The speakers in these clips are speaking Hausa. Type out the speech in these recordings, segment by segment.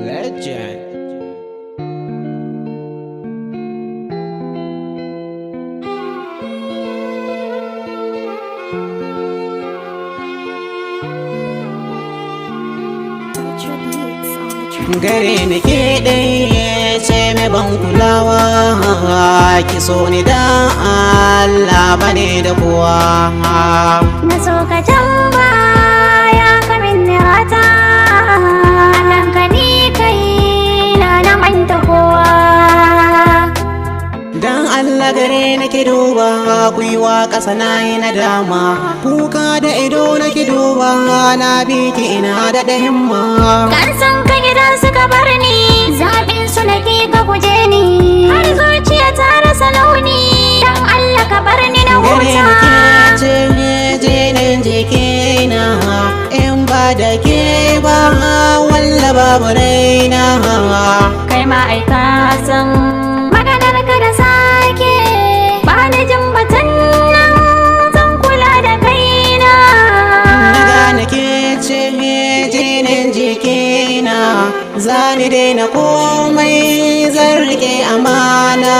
Legend. Ultra beats on the track. Gare ni ke ɗaya ce mai ban kulawa, ki so ni da Allah bane da kowa. Na so ka can baya ka min rata, akan ka ni kai na na manta kowa. Dan Allah gare ni ki duba, kuiwa ƙasa na yi nadama, kuka da ido na ki duba, na bi ki ina da himma. Kan san ka gidan suka bar ni, zaɓin su na ki ka guje ni. Har zuciya ta rasa launi, dan Allah ka bar ni na Gare ni huta. ke ce jinin jikina, in ba da ke ba walla babu raina. Kai ma ai ka san maganar ka da sake, ba ni jin batun nan, zan kula da kaina. Na gane ke ce jinin jikina, za ni daina komai, zan rike amana.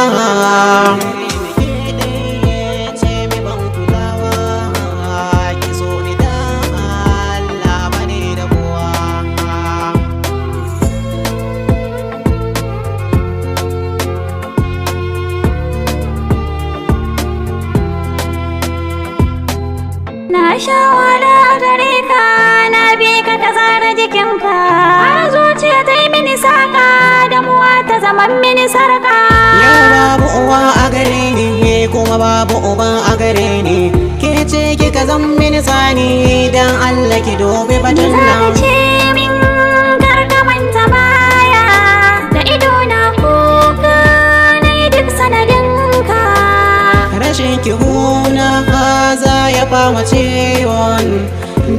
Na sha wahala a gare ka, na bi ka ka zara jikinka. Har zuciya ta yi mini saka, damuwa ta zaman mini sarka. Yau babu uwa a gare ni, kuma babu uba a gare ni, ke ce kika zan mini tsani, dan Allah ki dubi Ni batun za ka nan. ce min kar ka manta baya, da ido na kuka na yi duk sanadinka. Rashin ki huna za ya fama ciwon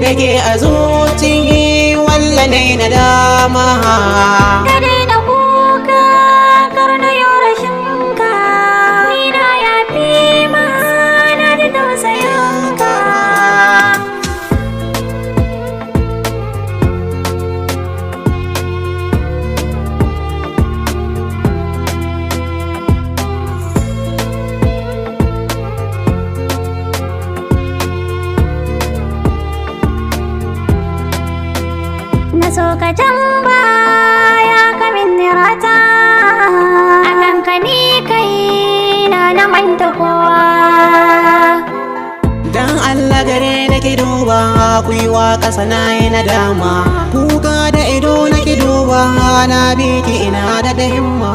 da ke a zuci, walla ne na dama. Ka daina kuka, kar na yi rashinka. Ni na yafi ma, na ji tausayinka. Na so ka can baya ka min rata, akan ka ni kai na na manta kowa. Dan Allah gare na ki duba, kuiwa ƙasa na yi nadama, kuka da ido na ki duba, na bi ki ina da himma.